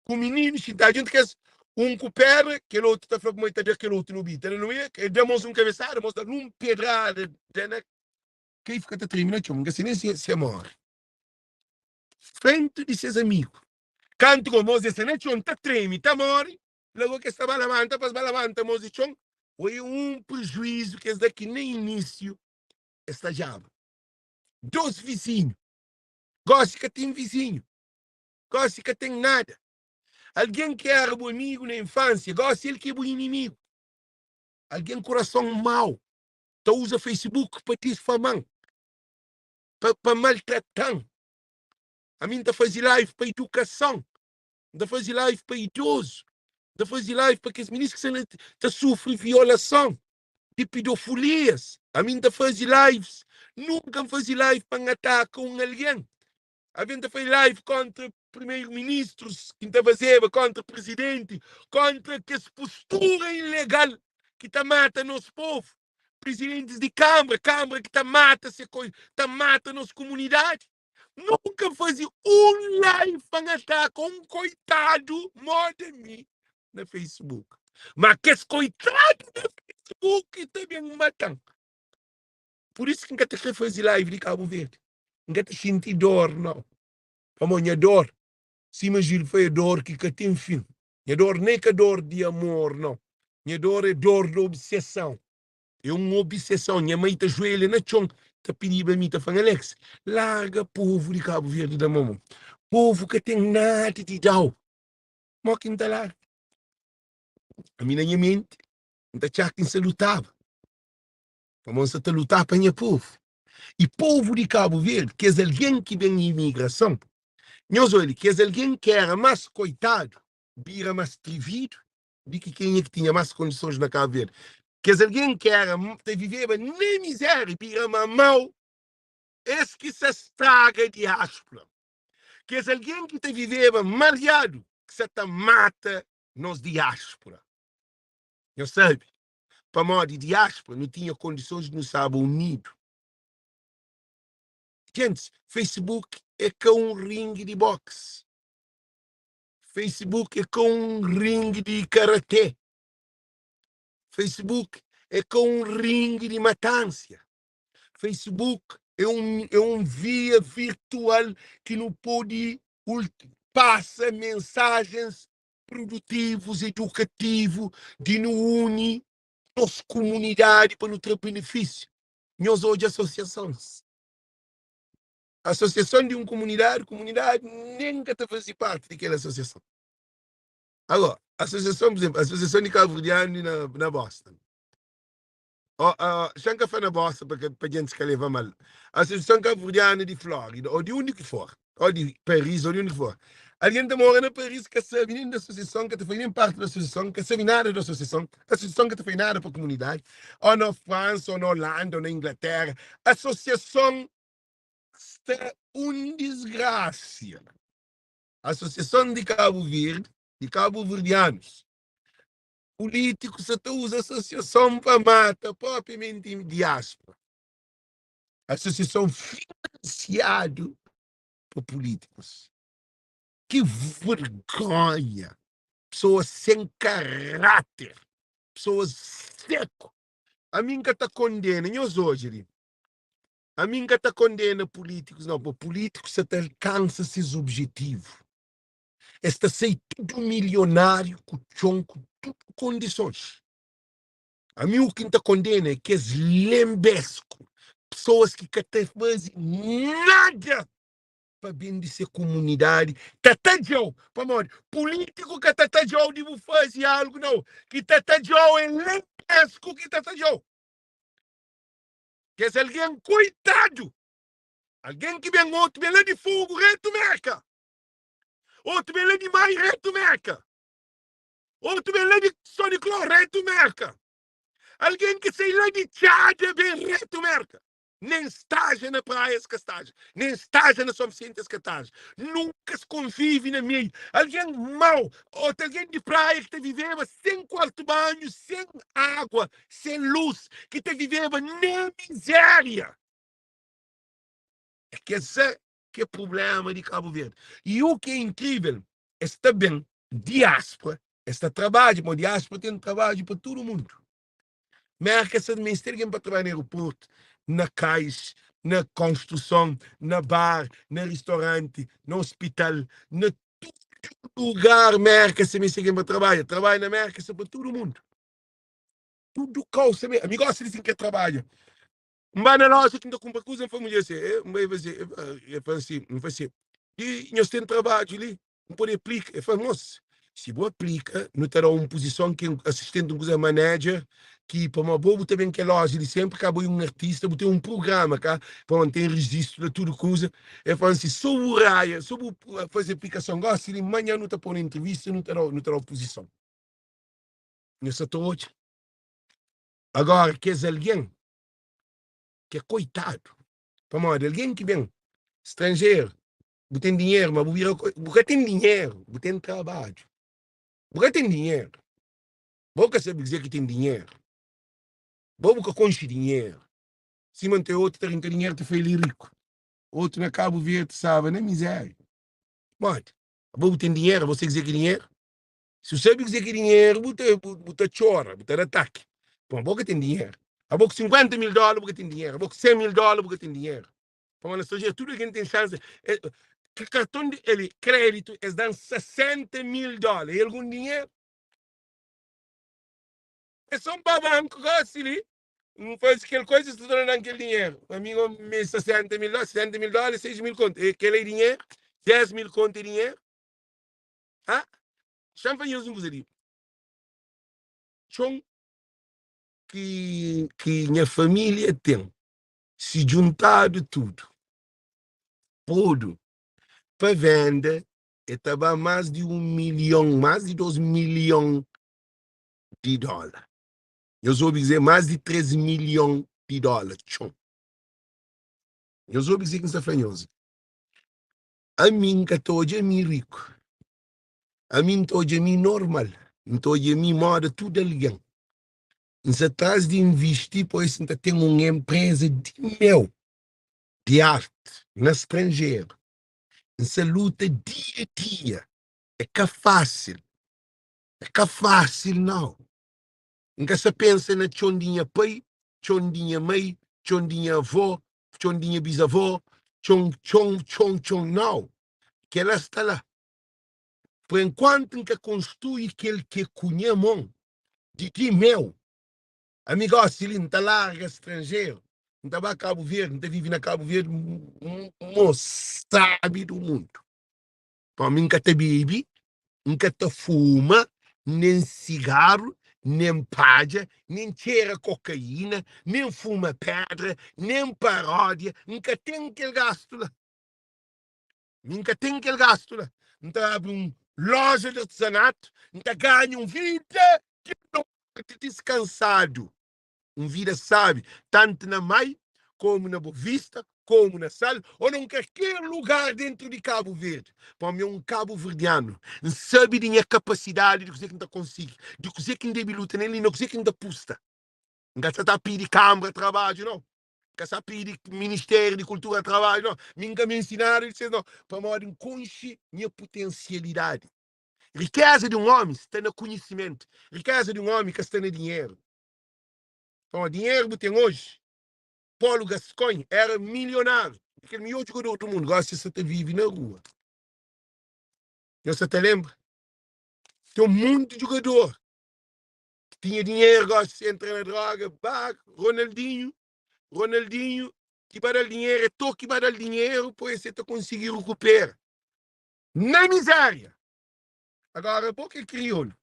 ku mininu xintadu djuntu kes, un ku pedra, kel otu ta fla kuma el ta da kel otu no bita, na no el da mos un kabesada, mos da-l un pedrada, da na kai fika ta treme na txon, N ka se nen si e more. Frenti di ses amigu. Kantu ku mos desa na txon ta treme, ta more, Lago ki es ta ba labanta, pa es ba labanta mos di txon, oi un prejuizu ki es da ki na inisiu es ta djaba. Dos vizinhu, gosi ka ten vizinhu, gosi ka ten nada. Algen ki era bu amigu na infansia, gosi el ki é bu inimigu. Algen kurason mau ta uza Facebook pa difama-m, pa pa maltrata-m. Ami N ta faze live pa idukason. N ta faze live pa idozu, N ta faze live pa kes minis ki sta na ta sufri violason di pidofolias. Ami N ta faze lives, nunka N faze live pa N ataka un algen. Ami N ta faze live kontra primeiru ministrus ki N ta fazeba, kontra prizidenti, kontra kes postura ilegal ki ta mata nos povu, prizidentis di kanbra, kanbra ki ta mata se ta mata nos kumunidadi. Nunka N faze un live pa N ataka un koitadu moda mi na Facebook. Ma kes koitadu na Facebook ta ben mata-m. Pur isu ki N ka ta kre faze live di Kabu Verdi. N ka ta xinti dor, nau. Pamodi nha dor, sima Gil fla, é dor ki ka ten fin. Nha dor nen ka dor di amor, nau. Nha dor é dor di obseson. É un obseson. Nha mai ta juelha na txon ta pidiba mi, ta fla-m, Alex, larga povu di Kabu Verdi da mô. Povu ka ten nada di da-u. Mó ki N ta larga? Ami na nha menti, N ta txá ki N sa lutaba. Pamodi N sa ta lutá pa nha povu. I povu di Kabu Verdi, kes algen ki ben imigrason, nhos odja li, kes algen ki éra más koitadu bira más trividu di ki kenha ki tinha más kondisons na Kabu Verdi. Kes algen ki éra ta viveba na mizéria bira má mau, es ki sa straga diáspora. Kes algen ki ta viveba mariadu ki sa ta mata nos diáspora. Nhos sabe, pamodi diáspora nu tinha kondisons di nu staba unidu. Gentis, Facebook é ka un ringi di boxe. Facebook é ka un ringi di karaté. Facebook é ka un ringi di matansia. Facebook. É un, é un via virtual ki nu pode pasa mensajens produtivus, edukativu, di nu uni nos kumunidadi pa nu tra benefísiu. Nhos odja asosiasons. Asosiason di un kumunidadi, kumunidadi nen ka ta faze parti di kel asosiason. Agora, asosiason, por exemplo, asosiason di kabuverdianu na, na Boston. Oh, oh, xa N ka fla na Boston pa, pa gentis ka leva mal. Asosiason kabuverdianu di Flórida, ou di undi ki for, ou di Paris, ou di undi ki for. Algen ta mora na Paris ka sabe nen di asosiason, ka ta faze nen parti di asosiason, ka sabe nada di asosiason, asosiason ka ta faze nada pa kumunidadi, ou na Fransa, ou na Holanda, ou na Inglaterra. Asosiason sta un disgrasia. Asosiason di Kabu Verdi, di kabuverdianus, pulítikus sa ta uza asosiason pa mata propriamenti diáspora. Asosiason finansiadu pa pulítikus. Ki vergonha! Pesoas sen karáter, pesoas seku. Ami N ka ta kondena, nhos odja li, Ami N ka ta kondena pulítikus nau, pa pulítikus sa ta alkansa ses objetivu. Es ta sai tudu milionáriu ku txon ku tudu kondisons. Ami u ki N ta kondena é kes lenbesku, pesoas ki ka ta faze nada pa ben di se kumunidadi, ta tadja-u. Pamodi pulítiku ka ta tadja-u di bu faze algu nau, ki ta tadja-u é lenbesku ki ta tadja-u. Kes algen koitadu, algen ki ben otu ben la di Fogu retu Merka, otu ben la di Mai retu Merka, otu ben la di Soniklor retu Merka, algen ki sai la di Txada ben retu Merka. Nen staja na praia es ka staja, nen staja na Son Visenti es ka taja, nunka es konvive na meiu. Algen mau, otu algen di praia ki ta viveba sen kuartu banhu, sen agua, sen lus, ki ta viveba na mizéria. É kesa ki é prubléma di Kabu Verdi. I u ki é inkrível, es ta ben diáspora, es ta trabadja, pamodi diáspora ten trabadju pa tudu mundu. Merka sa meste algen pa trabadja na aeroportu, na kais, na konstruson, na bar, na ristoranti, na ospital, na tudu lugar Merka sa meste algen pa trabadja. Trabadja na Merka sa pa tudu mundu. Tudu kau sa meste. Ami gosta di sin ke trabadja. N ba na loja ki N ta kunpra kuza, N fla mudjer si, N bai faze, el fla si, N fla si, i nhos ten trabadju li? N pode aplika? El fla, Mos, si bu aplika, nu ta da-u un puzison ki asistenti, un kuza, manager, ki pamodi bo bu ta ben kel loja li senpri, ka bo é un artista, bu ten un prugrama ka, pamodi ten rejistu la tudu kuza. El fla si, so bu raia, so bu faze aplikason gosi li, manhan nu ta pô-u na intrivista, nu ta da-u, nu ta da-u puzison. Nhos sa ta odja? Agora, kes algen ki é koitadu, pamodi algen ki ben stranjeru, bu ten dinheru, ma bu bira bu ka ten dinheru, bu ten trabadju. Bu ka ten dinheru. Bo ka sabe kuzê ki ten dinheru. Bo bu ka konxe dinheru. Sima N ten otu ta rinka dinheru ta fla el é riku. Otu na Kabu Verdi staba na mizéria. Modi? Abo bu ten dinheru, abo sabe kuzê ki é dinheru? Si bu sabe kuzê ki é dinheru, bu ta, bu, bu ta txora, bu ta da ataki. Pamodi bo ka ten dinheru. Abo ku 50 mil dóla bu ka ten dinheru. Abo ku 100 mil dóla bu ka ten dinheru. Pamodi na stranjeru tudu algen ten xansi. E, karton di eli, kréditu, es dan 60 mil dóla. É algun dinheru? É só pa banku gosi li. N faze kel koisa, es ta torna dan kel dinheru. Ami go me 60 mil dóla, 60 mil dóla é 6 mil kontu. E kel é dinheru? 10 mil kontu é dinheru? Ah, xa-m fla nhos un kuza li. Txon ki, ki nha família ten, si djuntadu tudu, podu pa venda, e ta ba más di un milhon, más di dos milhon di dóla. Nhos obi dizer más di 3 milhon di dóla, txon. Nhos obi dizer ki N sta fla nhos. Ami N ka ta odja mi riku. Ami N ta odja mi normal. N ta odja mi moda tudu algen. N sta tras di invisti pois N ta ten un enpreza di meu di arti na stranjeru. N sta luta dia dia. É ka fásil. É ka fásil nau. N ka sta pensa na txon di nha pai, txon di nha mai, txon di nha avó. Txon di nha bizavó, txon, txon, txon, txon, nau. Kel-la sta la. Por enkuantu N ka konstrui kel ki é ku nha mon, di di meu. Ami gosi li, N ta larga stranjeru, N ta ba Kabu Verdi, N ta vive na Kabu Verdi mô sabi du mundu. Pamodi mi N ka ta bebe, N ka ta fuma, nen sigaru, nen padja, nen txera kokaína, nen fuma pedra, nen paródia, N ka ten kel gastu la. Mi N ka ten kel gastu la. N ta abri un loja di artizanatu, N ta ganha un vida di diskansadu, un vida sabi, tantu na Mai, komu na Bovista, komu na Sal, ô na un kalker lugar dentru di Kabu Verdi. Pamodi mi é un kabuverdianu, N sabe di nha kapasidadi, di kuzê ki N ta konsigi, di kuzê ki N debe luta na el i na kuzê ki N ta pusta. N ka sa ta pidi kanbra trabadju, nau. N ka sa pidi Ministériu di Kultura trabadju, nau. Mi N ka meste nada di ses, nau. Pamodi N konxe nha putensialidadi. Rikéza di un ómi sta na konhisimentu. Rikéza di un ómi ka sta na dinheru. Pamodi dinheru bu ten oji. Paulo Gascoigne éra milionáriu, kel midjór jugador di mundu. Gósi el sta ta vive na rua. Nhos sta ta lenbra? Ten un monti jugador ki tinha dinheru, gósi entra na droga. Ba, Ronaldinho, Ronaldinho ki ba da-l dinheru, Eto'o ki ba da-l dinheru, pa es el ta konsigi rekupera. Na mizéria! Agora bo ki é kriolu.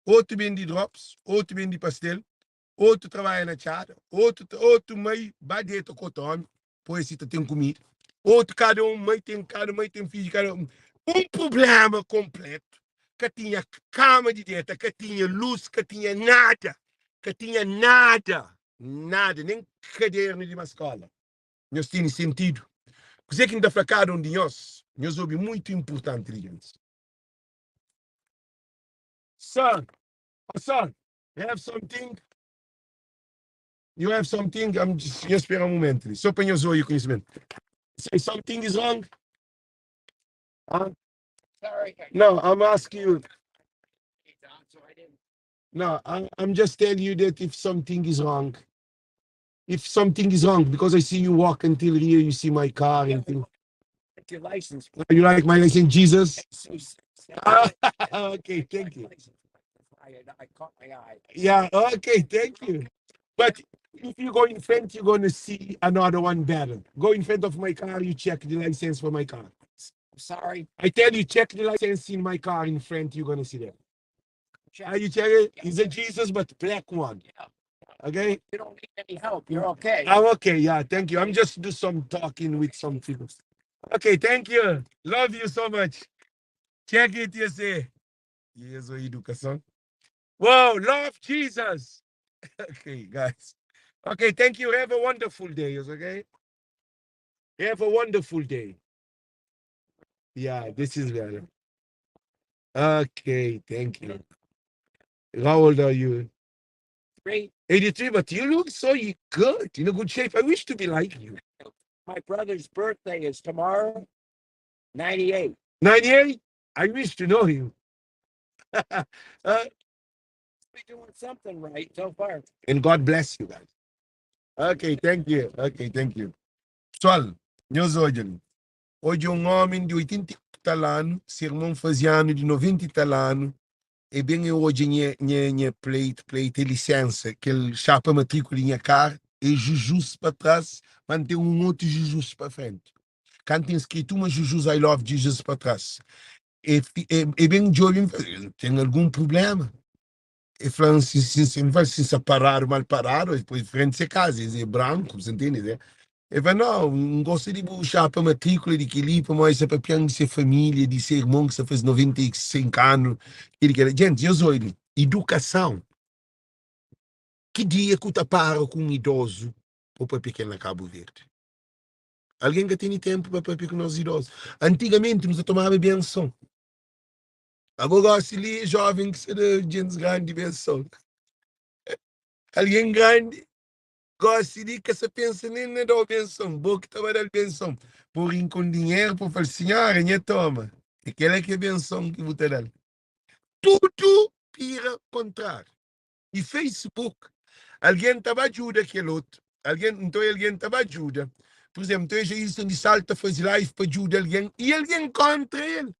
Otu bendi drops, otu bendi pastel, otu trabadja na txada, otu otu mai ba deta ku otu omi, pois si ta ten kumida. Otu kada un mai ten kada mai ten fidju kada un. Un prublema konpletu. Ka tinha kama di deta, ka tinha lus, ka tinha nada, ka tinha nada, nada, nen kadernu di ba skola. Nhos tene sentidu? Kuzê ki N ta fla kada un di nhos, nhos obi muitu inpurtanti li, gentis. Sir, oh sir, you have something? You have something? I'm just, nhos spera un momentu li, sô pa nhos obi konhisimentu. Say something is wrong? Huh? No, I'm asking you. No, I'm just telling you that if something is wrong, if something is wrong, because I see you walk until here, you see my car and things. Your license. You like my license, Jesus? Ah, okay, thank you. I caught my eye. Yeah, okay, thank you. But if you go in front, you're gonna see another one better. Go in front of my car, you check the license for my car. Sorry. I tell you, check the license in my car in front, you're gonna see that. Check. Are you check it? It's a Jesus, but black one. Yeah. Okay? You don't need any help. You're okay. I'm okay, yeah, thank you. I'm just do some talking with some people. Okay, thank you. Love you so much. Check it, you say. Yes, educação. Whoa, love Jesus. Okay, guys. Okay, thank you. Have a wonderful day, okay? Have a wonderful day. Yeah, this is better. Okay, thank you. How old are you? Great. 83, but you look so good, in a good shape. I wish to be like you. My brother's birthday is tomorrow, 98. 98? I wish to know him. Be doing something right so far. And God bless you guys. Okay, thank you. Okay, thank you. Pessoal, nhos odja li. Odja un omi di 80 tal anu, se irmon faze anu di 90 i tal anu, e ben e odja nha, nha, nha plate, plate é lisensa, kel xapa matríkula di nha kar, é Jujus pa tras, ma N ten un otu Jujus pa frenti. Kantu N skritu uma Jujus I love Jesus pa tras, e, e, e ben djobe, N fla, N ten algun prubléma? E fla-m si, si, si, N fla si sta paradu, mal paradu, e poi frenti se kaza, es é branku, bu ntende, né? E fla, no, N gosta di bu xapa matríkula di kel-li, pamodi es ta papia-m di se família, di se irmon ki sta faze 95 anu, kel-li, kel-la. Djenti, nhos obi, idukason, ki dia ku ta para ku un idozu pa papia kel na Kabu Verdi? Algen ka tene tenpu pa papia ku nos idozu. Antigamenti, nu ta tomaba benson. Abo gosi li, joven ki sta da djentis grandi benson. Algen grandi gosi li ka sa pensa nen na da-u benson. Bo ki ta ba da-l benson. Bo rinkon dinheru pa fla-l, Sinhora, nha toma. É kel-la ki é benson ki bu ta da-l. Tudu bira kontráriu. I Facebook, algen ta ba djuda kel otu. Algen, nton algen ta ba djuda. Pur izénplu, nton Jailson di Sal ta faze live pa djuda algen i algen kóntra el.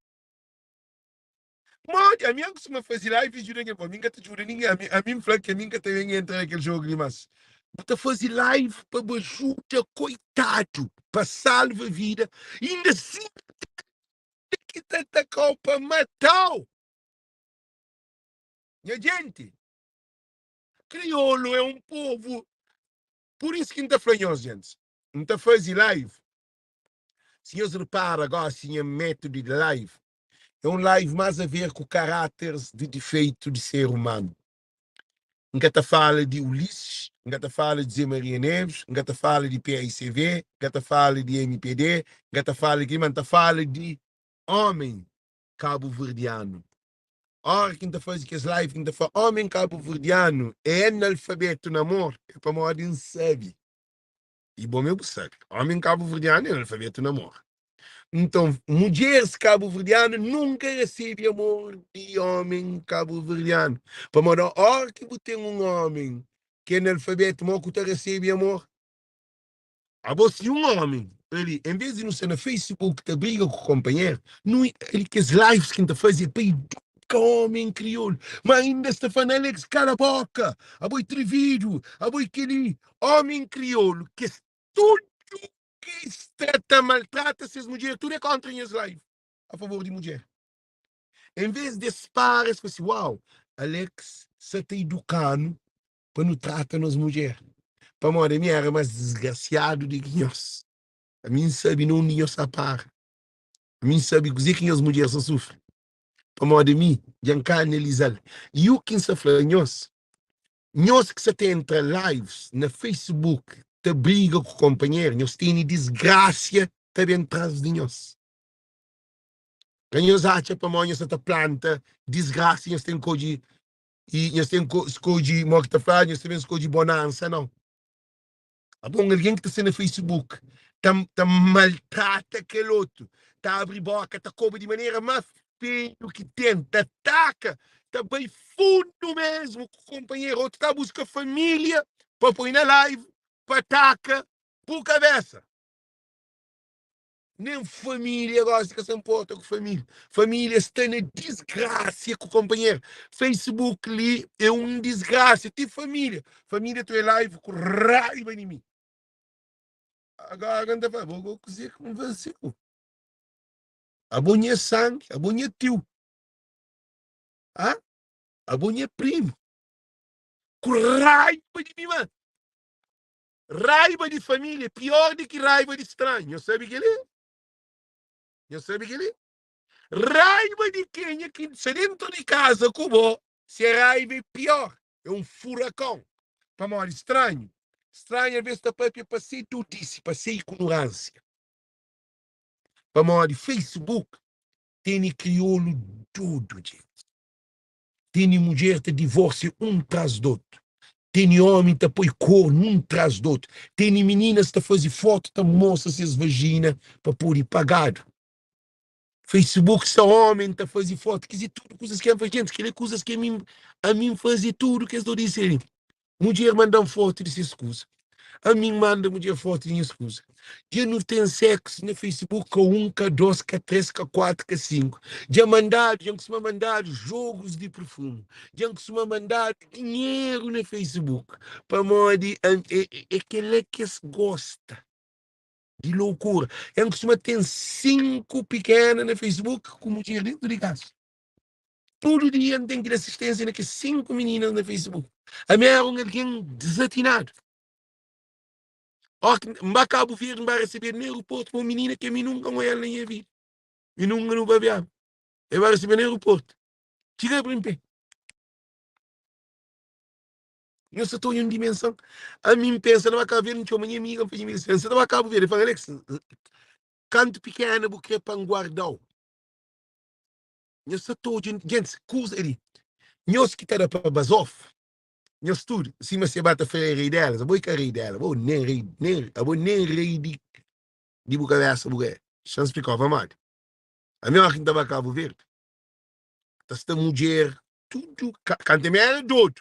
Modi? Ami N kustuma faze live i djuda algen. Bon, ami N ka ta djuda ningen. Ami, ami N fla ki ami N ka ta ben entra na kel jogu li más. Bu ta faze live pa bu ajuda koitadu, pa salva vida, inda si ki ta ataka-u pa mata-u. Nha jenti, kriolu é un povu. Pur isu ki N ta fla nhos, gentis, N ta faze live. Si nhos repara gosi nha métodu di live é un live más a ver ku karáteris di difeitu di ser umanu. N ka ta fala di Ulisses, N ka ta fala di Zé Maria Neves, N ka ta fala di PAICV, N ka ta fala di MPD, N ka ta fala di kel, ma N ta fala di ómen kabuverdianu. Óra ki N ta faze kes live ki N ta fla ómen kabuverdianu é analfabetu na amor, é pamodi N sabe. I bo mê bu sabe, ómen kabuverdianu é analfabetu na amor. Nton, mudjeris kabuverdianu nunka resebe amor di ómen kabuverdianu. Pamodi óra ki bu ten un ómen ki é analfabetu, mô ku ta resebe amor? Abo si un omi ali, en vez di nu sta na Facebook ta briga ku konpanheru, nu ali kes lives ki N ta faze é pa iduka omi en kriolu. Ma inda es ta fla na Alex kala boka, abo é trividu, abo é keli. Omi en kriolu, kes tudu ki sta ta maltrata ses mudjer, tudu é kontra nhas live a favor di mudjer. En vez di es para es fla si, uau, Alex sa ta iduka-nu pa nu trata nos mudjer. Pamodi ami era más disgrasiadu di ki nhos. Ami N sabe na undi nhos sa para. Ami N sabe kuzê ki nhos mudjer sa sufri. Pamodi ami dja N ka analiza-l. I u ki N sa fla nhos, nhos ki sa ta entra lives na Facebook ta briga ku konpanheru, nhos tene disgrasia ta ben tras di nhos. Ka nhos atxa pamodi nhos sa ta planta disgrasia nhos ten kodje I nhos ten ko skodje, mo ki ta fla, nhos ta ben skodje bonansa, nau. Abo un algen ki ta sta na Facebook ta, ta maltrata kel otu, ta abri boka, ta koba di manera más feio ki ten, ta ataka, ta bai fundu mesmu ku konpanheru, otu ta buska família pa poi na live pa ataka bu kabesa. Nen família gosi ka sa nporta ku família. Família sta na disgrasia ku konpanheru. Facebook li é un disgrasia ti família. Família ta oi live ku raiba di mi. Agora N ta fla, bo kuzê ki N faze-u? Abo nha sangi, abo nha tiu, ah? Abo nha primu. Ku raiba di mi, ma Raiba di família é pior di ki raiba di stranhu. Nhos sabe kel-li? Nhos sabe kel-li? Raiba di kenha ki sta déntu di kaza ku bo, se raiba é pior, é un furakon. Pamodi stranhu, stranhu alvês ta pâpia pa se dudisi, pa se ignoránsia. Pamodi Facebook tene kriolu dodu, djenti. Tene mudjer ta divorsia un tras d'otu. Tene omi ta poi kornu un tras d'otu. Tene mininas ta faze fotu ta mostra ses vagina pa pode pagadu. Facebook sta omen ta faze fotu. Kes é tudu kuzas ki N faze. Gentis, kel é kuzas ki ami ami N faze tudu kes do dise li. Mudjer manda-m fotu di ses kuza. Ami N manda mudjer fotu di nhas kuza. Dja nu ten seksu na Facebook ka un, ka dos, ka tres, ka kuatu, ka sinku. Dja mandadu, dja N kustuma mandadu jogus di perfumu. Dja N kustuma mandadu dinheru na Facebook. Pamodi é kel-la ki es gosta di loukura. N kustuma ten sinku pikena na Facebook ku mudjer dentu di kasa. Tudu dia N ten ki da asisténsia na kes 5 mininas na Facebook. Ami éra un algen dizatinadu. Óki N ba Kabu Verdi, N ba resebedu na aeroportu pa un minina ki ami nunka N oiá-l na nha vida. Mi nunka nu babiaba. El ba resebe-m na aeroportu. Txiga abri-m pé. Nhos sa ta odja un dimenson. Ami N pensa na ba Kabu Verdi, N txoma nha amiga, N fla nha amiga si, N sa ta ba Kabu Verdi. El fla-m, Alex, kantu pikena bu kre pa N guarda-u? Nhos sa ta odja gentis kuza li. Nhos ki ta da pa bazof, nhos tudu, sima se ba ta fla é rei delas, abo é ka rei dela, abo nen rei, nen, abo nen rei di, di bu kabesa bu ka é. Xa-m splikau pamodi. Ami óra ki N ta ba Kabu Verdi, ta sta mudjer tudu, kantu mi era dodu.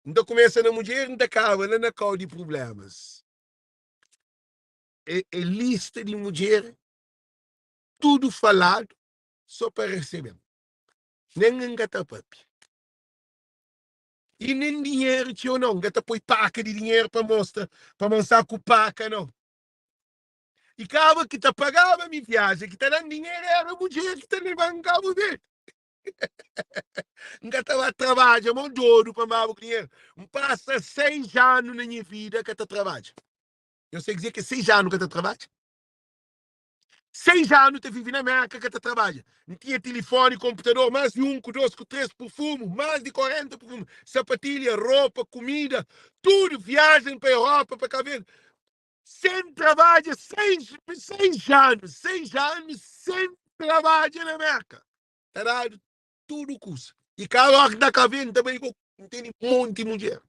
N ta kumesa na mudjer, N ta kaba la na kau di prublémas. É, é lista di mudjer tudu faladu so pa resebe-m. Nen N ka ta papia. I nen dinheru txeu nau. N ka ta poi paka di dinheru pa mostra pa ma N sta ku paka nau. I kaba ki ta pagaba mi viaja, ki ta da-m dinheru era mudjer ki ta leba-m Kabu Verdi. N ka ta ba trabadja mo dodu pa N baba ku dinheru. N pasa 6 anu na nha vida ka ta trabadja. Nhos sabe kuzê ki é 6 anu ka ta trabadja? 6 anu ta vive na Merka ka ta trabadja. N tinha tilifoni, konputador, más di un ku dos ku tres purfumu, más di 40 purfumu, sapatilha, ropa, kumida, tudu, viajen pa Europa, pa Kabu Verdi. Sen trabadja 6, 6 anu, 6 anu sen trabadja na Merka. Ta dadu tudu kusa. I ka óra ki ta Kabu Verdi, N ta bai ku, N tene monti mudjer.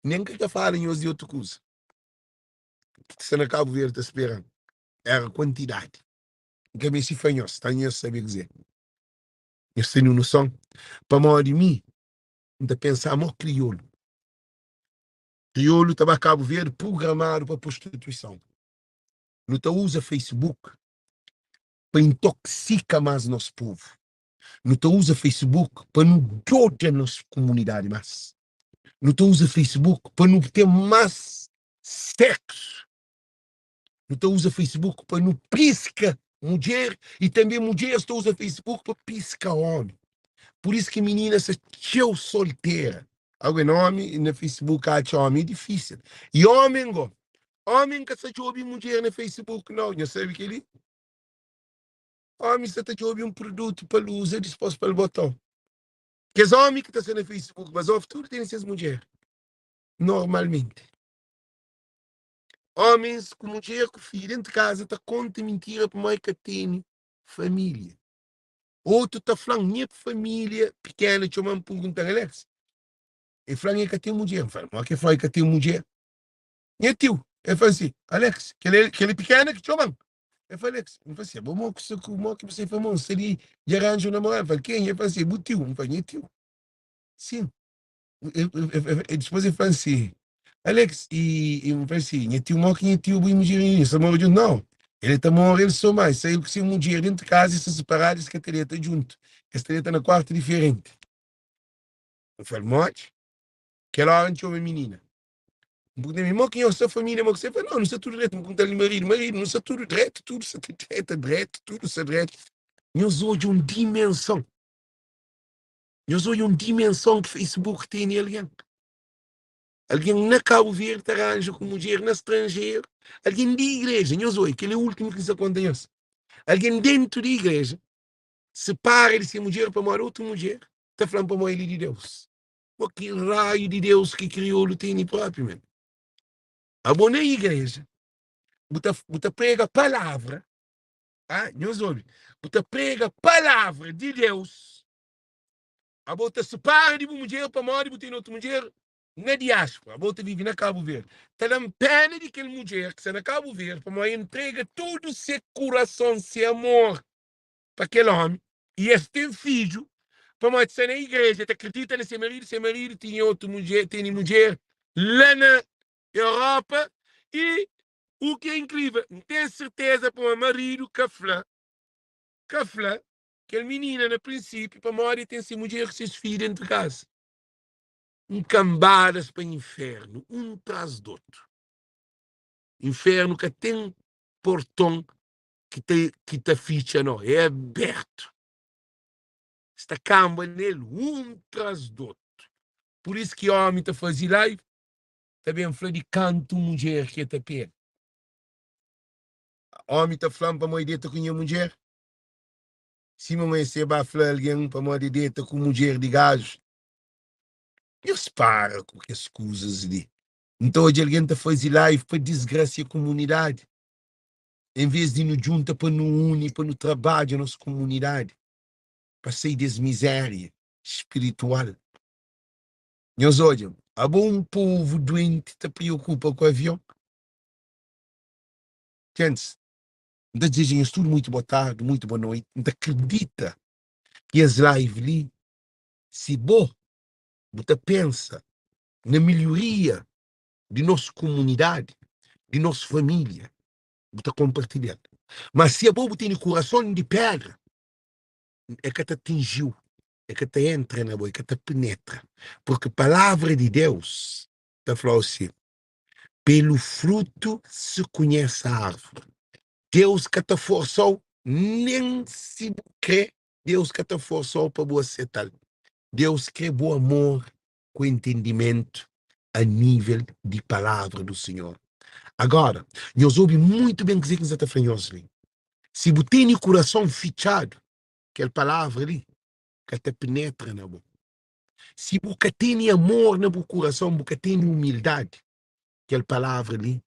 Nen ka ta fala nhos di otu kusa. Ki sta na Kabu Verdi ta spera-m. Era kuantidadi. N ka meste fla nhos, ta nhos sabe kuzê. Nhos tene un noson? Pamodi mi, N ta pensa mo kriolu. Kriolu ta ba Kabu Verdi prugramadu pa prostituison. Nu ta uza Facebook pa intoksika más nos povu. Nu ta uza Facebook pa nu doda nos kumunidadi más. Nu ta uza Facebook pa nu ten más seksu. Nu ta uza Facebook pa nu piska mudjer i tanbê mudjeris ta uza Facebook pa piska ómi. Pur isu ki mininas sta txeu soltera. Agu na ómi na Facebook atxa ómi é difísil. I ómi go, ómi ka sta djobe mudjer na Facebook nau. Nhos sabe kel-li? Ómi sta ta djobe un produtu pa el uza dispôs pa el bota-u. Kes ómi ki ta sta na Facebook bazof tudu tene ses mudjer, normalmenti. Ómis ku mudjer ku fidju dentu kaza ta konta mintira pamodi ka tene família. Otu ta fla-m, nha família pikena txoma-m pergunta-m, Alex, el fla-m el ka ten mudjer. N fla-l, modi ki el fla el ka ten mudjer? Nha tiu, el fla-m si, Alex, kel-li pikena ki txoma-m. El fla, Alex, N fla si, abo mo ki sta ku, mo ki bu sta? El fla, mo, N sta di dja ranja un namoradu. N fla, kenha? El fla si, bu tiu. N fla, nha tiu? Sin. Dipôs el fla-m si, Alex, i N fla si, nha tiu, mo ki nha tiu, bu i mudjer i nhos ta mora djuntu? Nau, el ta mora el so, ma el ku se mudjer dentu kaza, es sta siparadu, es ka ta deta djuntu, es ta deta na kuartu diferenti. N fla-l, modi? Kel óra N txoma minina. N pergunta-l, mo ki nhos sta família, mo ki sta? El fla, nau, nu sta tudu dretu. N pergunta-l maridu, maridu, nu sta tudu dretu, tudu sta dretu, dretu, tudu sta dretu. Nhos odja un dimenson. Nhos odja un dimenson ki Facebook tene algen. Algen na Kabu Verdi ta ranja ku mudjer na stranjeru. Algen di igreja, nhos odja, kel é últimu ki N sta konta nhos. Algen dentu di igreja separa di se mudjer pamodi otu mudjer ta fla-m pamodi el é di Deus. Bo ki raiu di Deus ki kriolu tene propi men. Abo na igreja bu ta bu ta prega palavra, ah, nhos obi, bu ta prega palavra di Deus, abo ta separa di bu mudjer pamodi bu tene otu mudjer na diaspora, abo ta vive na Kabu Verdi. Ta da-m pena di kel mudjer ki sta na Kabu Verdi pamodi el ntrega tudu se kurason, se amor pa kel omi i es ten fidju pamodi sta na igreja ta kridita na se maridu, se maridu tinha otu mudjer, tene mudjer la na Europa i u ki é inkrivel, N ten serteza pamodi maridu ka fla, ka fla kel minina na prinsipiu pamodi el ten se mudjer ku ses fidju dentu kaza. N kanbadas pa infernu un tras di otu. Infernu ka ten porton ki ta ki ta fitxa no, é abertu. Es ta kanba nel un tras di otu. Pur isu ki omi ta faze live, ta ben fla di kantu mudjer ki e ta pega. Omi ta fla-m pamodi e deta ku nha mudjer, sima ma e se ba fla algen pamodi e deta ku mudjer di gaju. Nhos para ku kes kuzas li. N ta odja algen ta faze live pa disgrasia kumunidadi. En vez di nu djunta pa nu uni, pa nu trabadja nos kumunidadi pa sai des mizeria spiritual. Nhos odja, abo un povu duenti ta priokupa ku avion? Gentis, N ta dizeja nhos tudu muitu boa tardi, muitu boa noiti. N ta kridita ki es live li, si bo. Bu ta pensa na milhoria di nos kumunidadi, di nos família, bu ta konpartilha-l. Má si abo bu tene kurason di pédra, e ka ta atinji-u, e ka ta entra na bo, e ka ta penetra. Purki palavra di Deus ta fla-u si, Pelu frutu se konhese árvore. Deus ka ta forsa-u nen si bu krê, Deus ka ta forsa-u pa bu aseta-l. Deus krê bu amor ku entendimentu a nível di palavra do Senhor. Agora, nhos obi muitu ben kuzê ki N sa ta fla nhos li. Si bu tene kurason fitxadu, kel palavra li ka ta penetra na bo. Si bu ka tene amor na bu kurason, bu ka tene umildadi, kel palavra li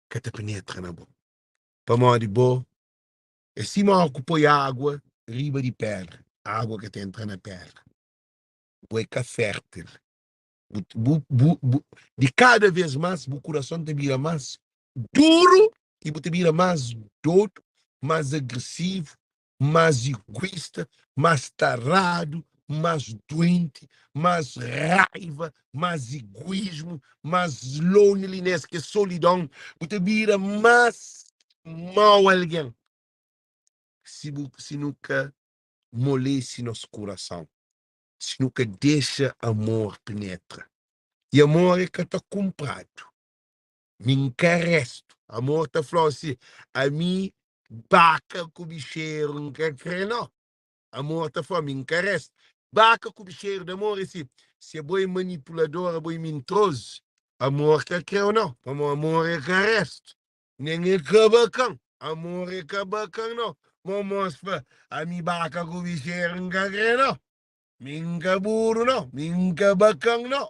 ka ta penetra na bo. Pamodi bo é sima óki poi agua riba di pedra, agua ka ta entra na pedra. Bo é ka fértil. Bu, bu, bu, bu, di kada vez más bu kurason ta bira más duru i bu ta bira más dodu, más agresivu, más iguista, más taradu, más duenti, más raiva, más iguismu, más loneliness, ki é solidon. Bu ta bira más mau algen si bu si nu ka molese nos kurason, si nu ka dexa amor penetra. I amor é ka ta kunpradu. Mi N ka restu. Amor ta fla-u si, ami baka ku bixeru N ka kre no. Amor ta fla-u, mi N ka restu. Baka ku bixeru di amor é si, si abo é manipulador, abo é mintrozu, amor ka kre-u no. Pamodi amor é ka restu, nen é ka bakan. Amor é ka bakan no. Mo mos fla, ami baka ku bixeru N ka kre no. Mi N ka buru no, mi N ka bakan no.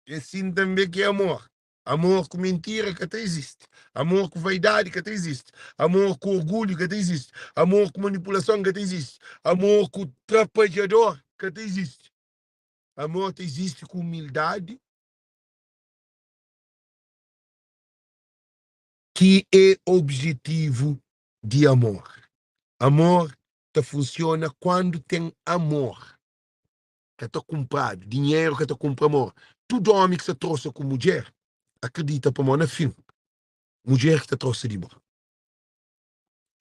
É sin tanbe ki é amor. Amor ku mintira ka ta izisti. Amor ku vaidadi ka ta izisti. Amor ku orgulhu ka ta izisti. Amor ku manipulason ka ta izisti. Amor ku trapadjador ka ta izisti. Amor ta izisti ku umildadi ki é objetivu di amor. Amor ta funsiona kuandu ten amor. Ka ta kunpradu, dinheru ka ta kunpra amor. Tudu ómi ki sta trosa ku mudjer, akredita pamó na fin, mudjer ki ta trosa di bo.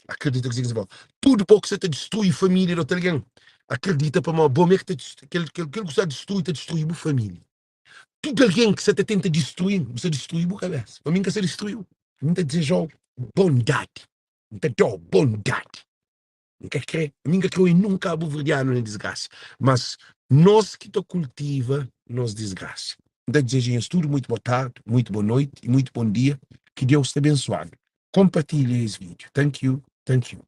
Akredita kuzê ki N sta fla. Tudu bo ki sta ta distrui família di otu algen, akredita pamó bo mê ki ta kel kel ki sta distrui ta distrui bu família. Tudu algen ki sta ta tenta distrui-m, bu sta distrui bu kabésa. Pa mi N ka sta distrui-u, mi N ta dizeja-u bondadi, N ta da-u bondadi. N ka kre, mi N ka kre oi nun kabuverdianu na disgrasa, mas nos ki ta kultiva nos disgrasa. N ta dizeja nhos tudu muitu bo tardi, muitu bo noiti i muitu bon dia. Ki Deus ta bensuanu. Konpartilha es vídiu. Thank you, thank you.